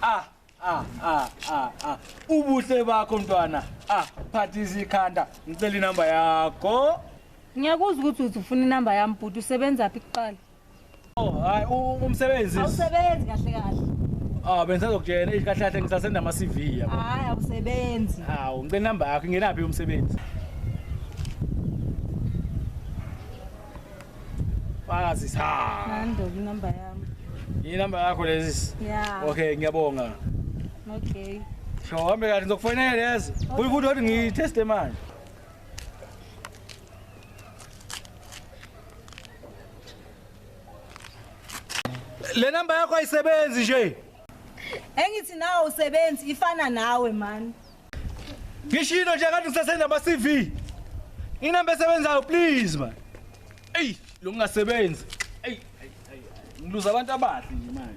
Ah ah ah ah ah. Ubuhle bakho mntwana. Ah, phathisa ikhanda. Ngicela inamba yakho. Ngiyakuzwa ukuthi uthi ufuna inamba yami bhuti, usebenza phi kuqala? Oh, hayi umsebenzi. Awusebenzi kahle kahle. Ah, bengisazokutshela eish kahle kahle ngisasenda ama CV yabo. Hayi awusebenzi. Hawu, ngicela inamba yakho ingenaphi umsebenzi? Fakazi sa. Nando inamba yami. Inamba yakho lezi. Yeah. Okay, ngiyabonga. Okay. Sho, hambe kahle ngizokufonela yazi. Futhi futhi wathi ngiyiteste manje. Le namba yakho ayisebenzi nje. Engithi nawe usebenzi ifana nawe man. Ngishilo nje ngathi ngisasenda ama CV. Inamba esebenzayo please man. Ey, lo ngingasebenzi. Ey, ey, ey, ngiluza abantu abahle nje manje.